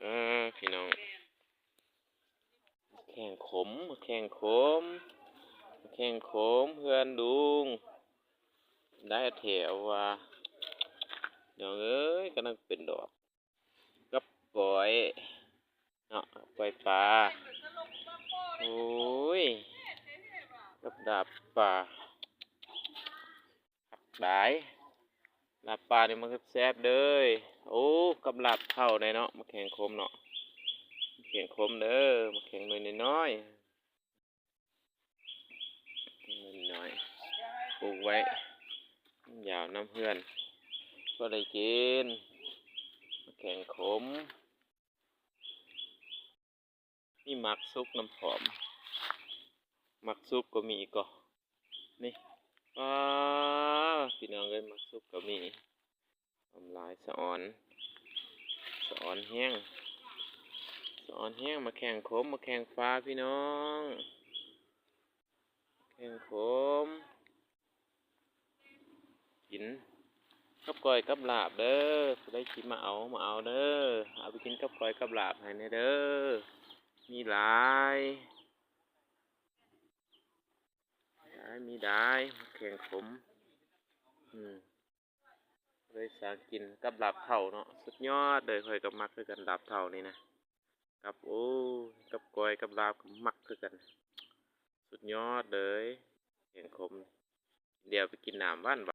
ເອີ ພີ່ນ້ອງ ແຂ້ງຂົມ ແຂ້ງຂົມ ແຂ້ງຂົມເພື່ອນລຸງ ໄດ້ແຖວວ່າ ນ້ອງເອີຍ ກຳລັງເປັນດອກ ກັບກ້ອຍເນາະ ກ້ອຍປາ ໂອ້ຍ ກັບລາບປາ ຄັກຫຼາຍ ລາບປານີ້ມັນແຊບໆເດີ. ໂອ້ ກັບລາບເຂົ້າໄດ້ເນາະ ໝາກແຂ້ງຂົມເນາະ ໝາກແຂ້ງຂົມເດີ ໝາກແຂ້ງໜ່ວຍນ້ອຍໆ ໜ່ວຍນ້ອຍ ປູກໄວ້ຍາວນຳເຮືອນ ພໍໄດ້ກິນ ໝາກແຂ້ງຂົມ. ມີໝາກສຸກນຳພ້ອມ ໝາກສຸກກໍມີກໍ ນີ້ ອ້າ ພີ່ນ້ອງເອີຍ ໝາກສຸກກໍມີ ຫອມຫຼາຍ ສະອອນ ສະອອນແຮງ ສະອອນແຮງ ໝາກແຂ້ງຂົມ ໝາກແຂ້ງຟ້າ ພີ່ນ້ອງ ແຂ້ງຂົມ ກິນກັບກ້ອຍກັບລາບເດີ ຜູ້ໃດຊິມາເອົາ ມາເອົາເດີ ເອົາໄປກິນກັບກ້ອຍກັບລາບໃຫ້ແດ່ເດີ ມີຫຼາຍ ຫຼາຍ ມີຫຼາຍ ແຂ້ງຂົມ ອືມ ເລີຍສ້າງກິນກັບລາບເທົ້າເນາະ ສຸດຍອດເລີຍ ຂ້ອຍກໍມັກຄືກັນ ລາບເທົ້ານີ້ນະ ກັບ ໂອ້ ກັບກ້ອຍກັບລາບກໍມັກຄືກັນ ສຸດຍອດເລີຍ ແຂ້ງຂົມ ດຽວໄປກິນນ້ຳຫວານ